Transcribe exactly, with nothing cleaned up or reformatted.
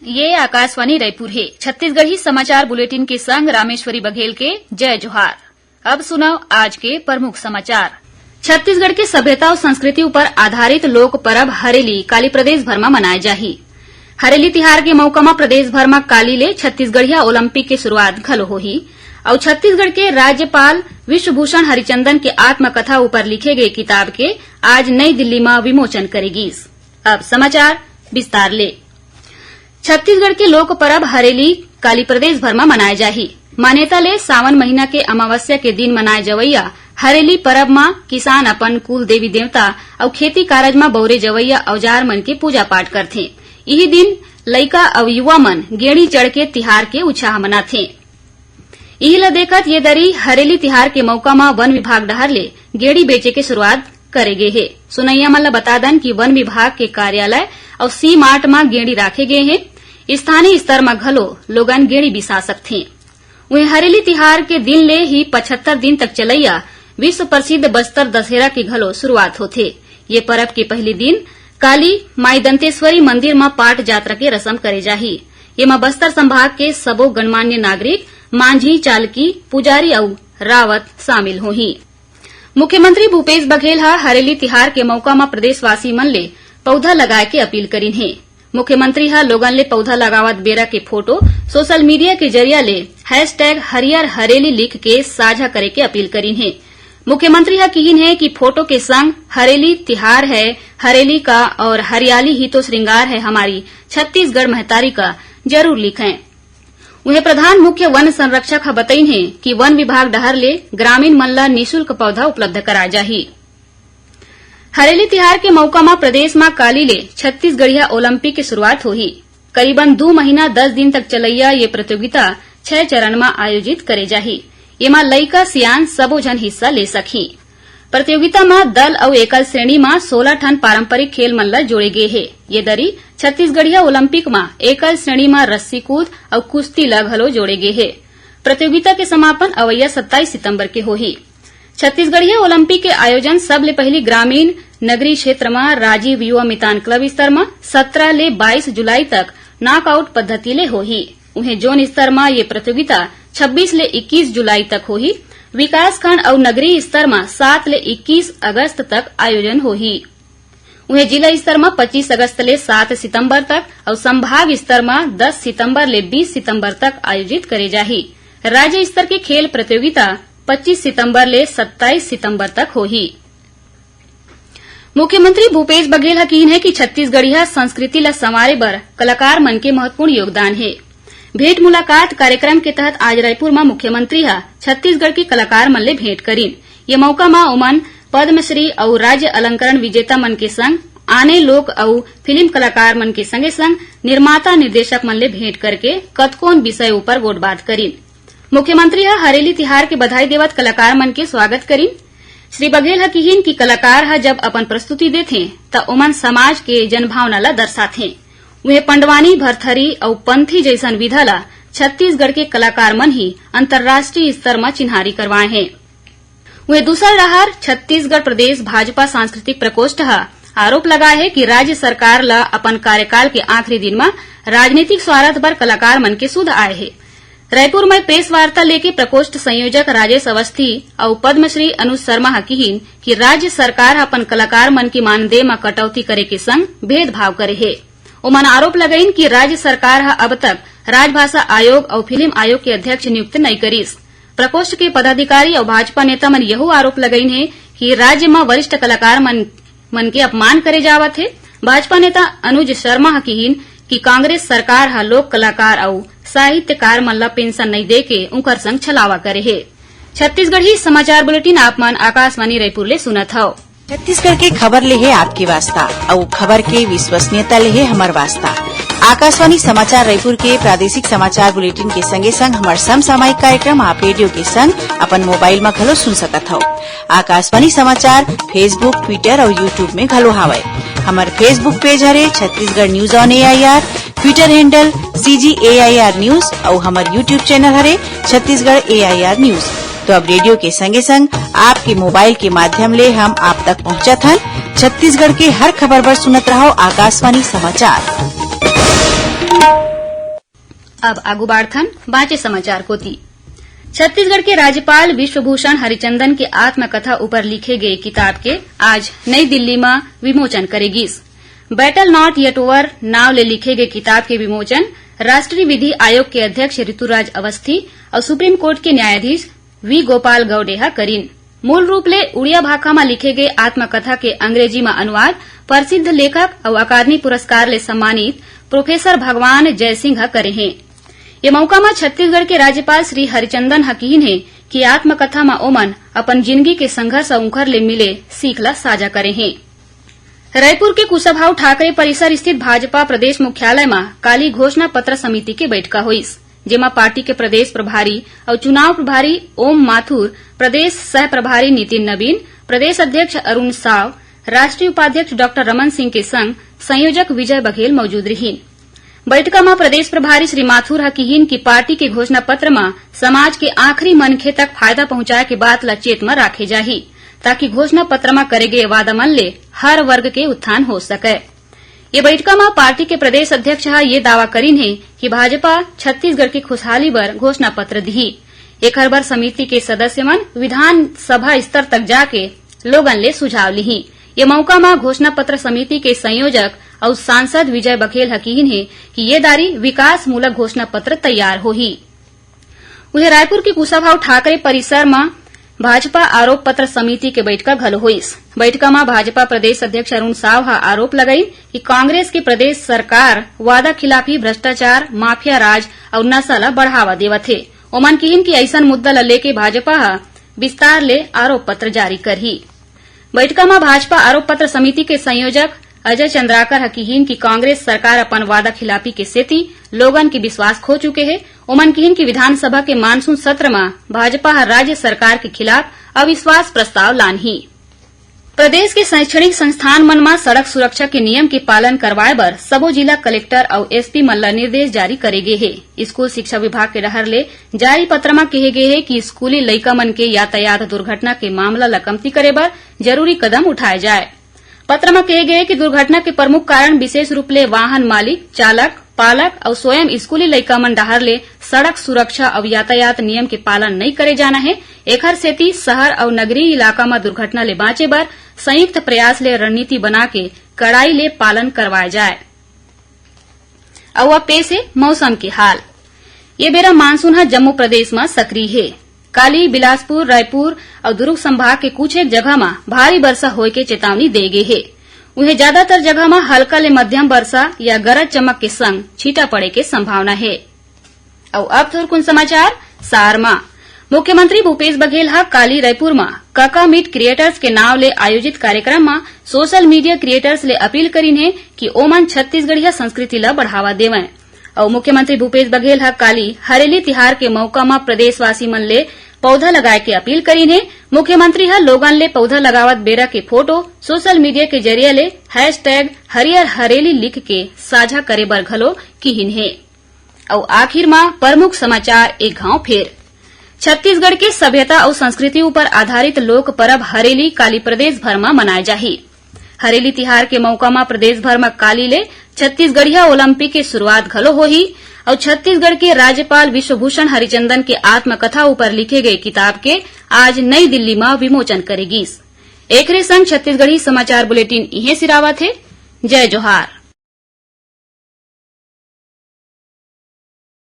ये आकाशवाणी रायपुर हे। छत्तीसगढ़ी समाचार बुलेटिन के संग रामेश्वरी बघेल के जय जोहार। अब सुनव आज के प्रमुख समाचार। छत्तीसगढ़ के सभ्यता अउ संस्कृति ऊपर आधारित लोक परब हरेली काली प्रदेश भर म मनाए जाही। हरेली तिहार के मउका म प्रदेश भर म काली ले छत्तीसगढ़िया ओलंपिक के शुरुआत घलो होही। अउ छत्तीसगढ़ के राज्यपाल विश्वभूषण हरिचंदन के आत्मकथा ऊपर लिखे गए किताब के आज नई दिल्ली म विमोचन करे गीस। अब समाचार विस्तार ले। छत्तीसगढ़ के लोक परब हरेली काली प्रदेश भर म मनाए जाही। मान्यता ले सावन महीना के अमावस्या के दिन मनाए जवइया हरेली परब म किसान अपन कुल देवी देवता अउ खेती कारज म बउरे जवइया औजार मन के पूजा पाठ करथे। इही दिन लइका अउ युवा मन गेड़ी चढ़ के तिहार के उत्साह मनाथे। इही ल देखत ये दरी हरेली तिहार के मउका म वन विभाग डहार ले गेड़ी बेचे के शुरुआत करे गे हे। सुनइया मन ल बता दन कि वन विभाग के कार्यालय अउ सी मार्ट म गेड़ी राखे गे हे। स्थानीय स्तर म घलो लोगन गेड़ी बिसा सकथे। उहें, हरेली तिहार के दिन ले ही पचहत्तर दिन तक चलइया विश्व प्रसिद्ध बस्तर दशहरा के घलो शुरुआत होथे। ये परब के पहिली दिन काली माई दंतेश्वरी मंदिर म पाट जात्रा के रसम करे जाही। एमा बस्तर संभाग के सबो गणमान्य नागरिक, मांझी, चालकी, पुजारी अउ रावत शामिल होही। मुख्यमंत्री भूपेश बघेल ह हरेली तिहार के मउका म प्रदेशवासी मन ले पौधा लगाए के अपील करिन हे। मुख्यमंत्री ह लोगन ले पौधा लगावत बेरा के फोटो सोशल मीडिया के जरिया ले हैशटैग हरियर हरेली लिख के साझा करे के अपील करिन हे। मुख्यमंत्री ह किहिन हे कि फोटो के संग हरेली तिहार है, हरेली का और हरियाली ही तो श्रृंगार है हमारी, छत्तीसगढ़ महतारी का जरूर लिखें। उहें, प्रधान मुख्य वन संरक्षक ह बतइन हे कि वन विभाग डहार ले ग्रामीण मन ल निशुल्क पौधा उपलब्ध कराए जाही। हरेली तिहार के मउका म प्रदेश म काली ले छत्तीसगढ़िया ओलंपिक के शुरुआत होही। करीबन दू महीना दस दिन तक चलइया ये प्रतियोगिता छह चरण म आयोजित करे जाही। एमा लइका सियान सबो झन हिस्सा ले सकही। प्रतियोगिता म दल अउ एकल श्रेणी म सोलह ठन पारंपरिक खेल मन ल जोड़े गे हे। ये दरी छत्तीसगढ़िया ओलंपिक म एकल श्रेणी म रस्सी कूद अउ कुश्ती ल घलो जोड़े गे हे। प्रतियोगिता के समापन अवइया सत्ताईस सितंबर के होही। छत्तीसगढ़िया ओलंपिक के आयोजन सबले पहिली ग्रामीण नगरीय क्षेत्र म राजीव युवा मितान क्लब स्तर म सत्रह ले बाईस जुलाई तक नॉकआउट पद्धति ले होही। उहें, जोन स्तर म ये प्रतियोगिता छब्बीस ले इक्कीस जुलाई तक होही। विकासखंड अउ नगरीय स्तर म सात ले इक्कीस अगस्त तक आयोजन होही। उहें, जिला स्तर म पच्चीस अगस्त ले सात सितंबर तक अउ संभाग स्तर म दस सितंबर ले बीस सितंबर तक आयोजित करे जाही। राज्य स्तर के खेल प्रतियोगिता पच्चीस सितंबर ले सत्ताईस सितंबर तक होही। मुख्यमंत्री भूपेश बघेल ह किहिन हे कि छत्तीसगढ़िया संस्कृति ल संवारे बर कलाकार मन के महत्वपूर्ण योगदान हे। भेंट मुलाकात कार्यक्रम के तहत आज रायपुर म मुख्यमंत्री ह छत्तीसगढ़ के कलाकार मन ले भेंट करिन। ये मउका म ओमन पद्मश्री अउ राज्य अलंकरण विजेता मन के संग आने लोक अउ फिल्म कलाकार मन के संगे संग निर्माता निर्देशक मन ले भेंट करके कतकोन विषय ऊपर गोठबात करिन। मुख्यमंत्री ह हरेली तिहार के बधाई देवत कलाकार मन के स्वागत करिन। श्री बघेल ह किहिन कि कलाकार ह जब अपन प्रस्तुति देथे, त ओमन समाज के जनभावना ल दर्शाथे। उहें, पंडवानी, भरथरी अउ पंथी जइसन विधा ल छत्तीसगढ़ के कलाकार मन ही अंतर्राष्ट्रीय स्तर म चिन्हारी करवाए हे। उहें, दूसर डहार छत्तीसगढ़ प्रदेश भाजपा सांस्कृतिक प्रकोष्ठ ह आरोप लगाए हे कि राज्य सरकार ल अपन कार्यकाल के आखिरी दिन म राजनीतिक स्वार्थ बर कलाकार मन के सुध आए हे। रायपुर म प्रेस वार्ता लेके प्रकोष्ठ संयोजक राजेश अवस्थी अउ पद्मश्री अनुज शर्मा ह किहिन कि राज्य सरकार ह अपन कलाकार मन के मानदेय म कटौती करे के संग भेदभाव करे हे। ओमन आरोप लगाइन कि राज्य सरकार ह अब तक राजभाषा आयोग अउ फिल्म आयोग के अध्यक्ष नियुक्त नइ करिस। प्रकोष्ठ के पदाधिकारी अउ भाजपा नेता मन यहू आरोप लगाइन हे कि राज्य म वरिष्ठ कलाकार मन, मन के अपमान करे जावत हे। भाजपा नेता अनुज शर्मा ह किहिन कि कांग्रेस सरकार ह लोक कलाकार अउ साहित्यकार मन ल पेंशन नइ दे के उंकर संग छलावा करे हे। छत्तीसगढ़ी समाचार बुलेटिन आप मन आकाशवाणी रायपुर ले सुनत हव। छत्तीसगढ़ के खबर ले हे आपके वास्ता, अउ खबर के विश्वसनीयता ले हे हमर वास्ता। आकाशवाणी समाचार रायपुर के प्रादेशिक समाचार बुलेटिन के संगे संग हमर समसामयिक कार्यक्रम आप रेडियो के संग अपन मोबाइल म घलो सुन सकत हव। आकाशवाणी समाचार Facebook, Twitter अउ YouTube में घलो हावय। हमर Facebook पेज हरे Chhattisgarh news on AIR, Twitter handle CG AIR news अउ हमर YouTube चैनल हरे छत्तीसगढ़ एआईआर न्यूज। तो अब रेडियो के संगे संग आपके मोबाइल के माध्यम ले हम आप तक पहुंचत हन। छत्तीसगढ़ के हर खबर बर सुनत रहव आकाशवाणी समाचार। अब आगू बाढ़थन बांचे समाचार कोति। छत्तीसगढ़ के राज्यपाल विश्वभूषण हरिचंदन के आत्मकथा ऊपर लिखे गए किताब के आज नई दिल्ली म विमोचन करे गिस। बैटल नॉट येट ओवर नाव ले लिखे गए किताब के विमोचन राष्ट्रीय विधि आयोग के अध्यक्ष ऋतुराज अवस्थी अउ सुप्रीम कोर्ट के न्यायाधीश वी गोपाल गौडे ह करिन। मूल रूप ले उड़िया भाखा म लिखे गए आत्मकथा के अंग्रेजी म अनुवाद प्रसिद्ध लेखक अउ अकादमी पुरस्कार ले सम्मानित प्रोफेसर भगवान जयसिंह ह करे हें। ये मउका म छत्तीसगढ़ के राज्यपाल श्री हरिचंदन ह किहिन हे कि आत्मकथा म ओमन अपन जिनगी के संघर्ष अउ उंखर ले मिले सीख ल साझा करे हें। रायपुर के कुशाभाऊ ठाकरे परिसर स्थित भाजपा प्रदेश मुख्यालय म काली घोषणा पत्र समिति के बैठका होइस, जेमा पार्टी के प्रदेश प्रभारी अउ चुनाव प्रभारी ओम माथुर, प्रदेश सह प्रभारी नितिन नवीन, प्रदेश अध्यक्ष अरुण साव, राष्ट्रीय उपाध्यक्ष डॉक्टर रमन सिंह के संग संयोजक विजय बघेल मौजूद रिहीन। बैठका म प्रदेश प्रभारी श्री माथुर ह किहिन कि पार्टी के घोषणा पत्र म समाज के आखिरी मनखे तक फायदा पहुंचाए के बात ल चेत म राखे जाही, ताकि घोषणा पत्र म करे गए वादा मन ले हर वर्ग के उत्थान हो सकय। ये बैठका म पार्टी के प्रदेश अध्यक्ष ह ये दावा करिन हे कि भाजपा छत्तीसगढ़ के खुशहाली बर घोषणा पत्र दिही। एखर बर समिति के सदस्य मन विधानसभा स्तर तक जाके लोगन ले सुझाव लिही। ये मौका म घोषणा पत्र समिति के संयोजक अउ सांसद विजय बघेल ह किहिन हे कि ये दारी विकासमूलक घोषणा पत्र तैयार होही। उधर रायपुर के कुशाभाऊ ठाकरे परिसर म भाजपा आरोप पत्र समिति के बैठका घलो होइस। बैठका म भाजपा प्रदेश अध्यक्ष अरुण साव ह आरोप लगाइन कि कांग्रेस के प्रदेश सरकार वादा खिलाफी, भ्रष्टाचार, माफिया राज अउ नशा ल बढ़ावा देवत हे। ओमन किहिन कि अइसन मुद्दा ल लेके भाजपा ह विस्तार ले आरोप पत्र जारी करही। बैठका म भाजपा आरोप पत्र समिति के संयोजक अजय चंद्राकर ह किहिन कि कांग्रेस सरकार अपन वादा खिलाफी के सेती लोगन के विश्वास खो चुके हे। ओमन किहिन कि विधानसभा के मानसून सत्र म भाजपा ह राज्य सरकार के खिलाफ अविश्वास प्रस्ताव लानही। प्रदेश के शैक्षणिक संस्थान मन म सड़क सुरक्षा के नियम के पालन करवाए बर सबो जिला कलेक्टर अउ एसपी मन ल निर्देश जारी करे गे हे। स्कूल शिक्षा विभाग के डहर ले जारी पत्र म केहे गे हे कि स्कूली लइका मन के यातायात दुर्घटना के मामला ल कमती करे बर जरूरी कदम उठाए जाए। पत्र म केहे गे हे कि दुर्घटना के प्रमुख कारण विशेष रूप ले वाहन मालिक, चालक, पालक अउ स्वयं स्कूली लइका मन डहार ले सड़क सुरक्षा अउ यातायात नियम के पालन नइ करे जाना हे। एखर सेती शहर अउ नगरीय इलाका म दुर्घटना ले बांचे बर संयुक्त प्रयास ले रणनीति बना के कड़ाई ले पालन करवाए जाए। अउ अब पेश हे मौसम के हाल। ये बेरा मानसून ह जम्मो प्रदेश म सक्रिय हे। काली, बिलासपुर, रायपुर अउ दुर्ग संभाग के कुछ एक जगह म भारी बरसा होय के चेतावनी दे गे हे। उहें, ज्यादातर जगह म हल्का ले मध्यम बरसा या गरज चमक के संग छींटा पड़े के संभावना हे। अउ अब थोरकुन समाचार सार म। मुख्यमंत्री भूपेश बघेल ह काली रायपुर म काका मीट क्रिएटर्स के नाव ले आयोजित कार्यक्रम म सोशल मीडिया क्रिएटर्स ले अपील करिन हे कि ओमन छत्तीसगढ़िया संस्कृति ल बढ़ावा देवंय। अउ मुख्यमंत्री भूपेश बघेल ह काली हरेली तिहार के मौका म प्रदेशवासी मन ले पौधा लगाए के अपील करिन हे। मुख्यमंत्री ह लोगन ले पौधा लगावत बेरा के फोटो सोशल मीडिया के जरिए ले हैशटैग हरियर हरेली लिख के साझा करे बर घलो किहिन हे। अउ आखिर म प्रमुख समाचार एक घांव फेर। छत्तीसगढ़ के सभ्यता अउ संस्कृति ऊपर आधारित लोक परब हरेली काली प्रदेश भर म मनाए जाही। हरेली तिहार के मौका म प्रदेश भर म काली ले छत्तीसगढ़िया ओलंपिक के शुरुआत घलो होही। अउ छत्तीसगढ़ के राज्यपाल विश्वभूषण हरिचंदन के आत्मकथा ऊपर लिखे गए किताब के आज नई दिल्ली म विमोचन करे गिस। एकरे संग छत्तीसगढ़ी समाचार बुलेटिन इहें सिरावत हे। जय जोहार।